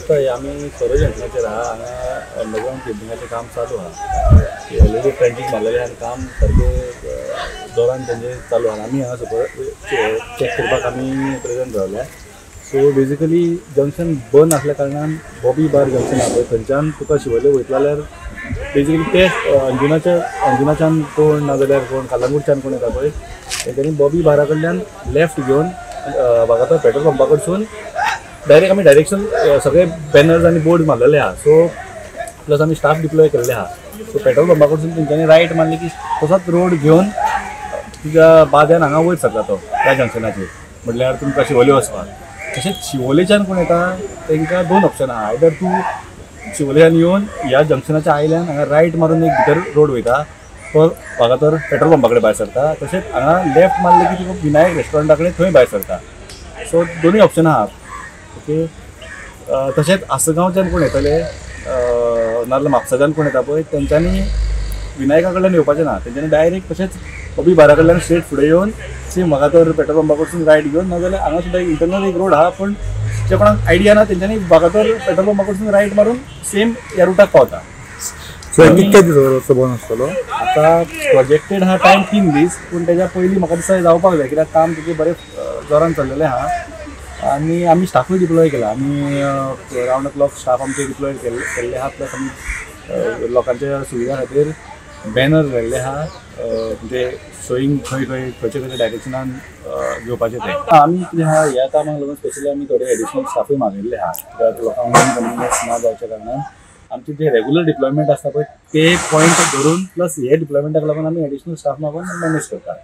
आतां आमी सरोज जंक्शनाचेर आहा. हांगा अंडरग्रावंड केबलिंगाचें काम चालू आहा. ऑलरेडी ट्रेंचीस मारलेलें आनी काम सारकें जोरान तेंचें चालू आहा. आमी हांगा सुपर चॅक करपाक आमी प्रेजंट रावल्या. सो बेजिकली जंक्शन बंद आसल्या कारणान बॉबी बार जंक्शन आहा पळय, थंयच्यान तुका शिवोले वयतलो जाल्यार बेजिकली ते अंजुनाच्यान कोण ना जाल्यार कोण कलंगूटच्यान कोण येता पळय, तेंच्यांनी बॉबी बारा कडल्यान लेफ्ट घेवन वागातोर पेट्रोल पंपा कडसून डायरेक्ट आमी डायरेक्शन सगळे बॅनर्स आनी बोर्ड मारलेले आहा. सो प्लस आमी स्टाफ डिप्लॉय केल्ले आहा. सो पेट्रोल पंपा कडसून तेंच्यांनी रायट मारली की तसोच रोड घेवन तुज्या बाद्यान हांगा वयर सरता तो त्या जंक्शनाचेर, म्हटल्यार तुमकां शिवोले वचपाक. तशेंच शिवोलेच्यान कोण येता तांकां दोन ऑप्शन आहा. आयदर तूं शिवोलेच्यान येवन ह्या जंक्शनाच्या आयल्यान हांगा रायट मारून एक भितर रोड वयता, तो वागातोर पेट्रोल पंपा कडेन भायर सरता. तशेंच हांगा लेफ्ट मारले की तुका विनायक रेस्टॉरंटा कडेन थंय भायर सरता. सो दोनूय ऑप्शन आहा. ओके, तशेंच आसगांवच्यान कोण येतले नाजाल्यार म्हापसाच्यान कोण येता पळय, तेंच्यांनी विनायका कडल्यान येवपाचें ना, तेंच्यांनी डायरेक्ट तशेंच बॉबी बारा कडल्यान स्ट्रेट फुडें येवन सेम वागातोर पेट्रोल पंपा कडसून रायट घेवन, नाजाल्यार हांगा सुद्दां एक इंटरनल एक रोड आहा, पूण जे कोणाक आयडिया ना तेंच्यांनी वागातोर पेट्रोल पंपा कडसून रायट मारून सेम ह्या रुटाक पावता. सो कितके दीस रस्तो बंद आसतलो? आतां प्रोजेक्टेड आहा टायम 3 दीस, पूण तेज्या पयलीं म्हाका दिसता जावपाक जाय, कित्याक काम तितलें बरें जोरान चल्लेलें आहा आनी आमी स्टाफूय डिप्लॉय केला. आमी रावंड the clock staff आमचे डिप्लॉय केल्ले आहा. प्लस आमी लोकांच्या सुविधा खातीर बॅनर लायिल्ले आहा, म्हणजे शोईंग खंय खंय खंयचे खंयचे डायरेक्शनान घेवपाचें तें. आमी कितें आहा ह्या कामाक लागून स्पेशली आमी थोडे एडिशनल स्टाफूय मागयल्ले आहा, कित्याक लोकांक इनकन्विनियन्स ना जावच्या कारणान आमचे जे रेगुलर डिप्लॉयमेंट आसता पळय ते पॉयंट धरून प्लस हे डिप्लॉयमेंटाक लागून आमी एडिशनल स्टाफ मागून मॅनेज करतात.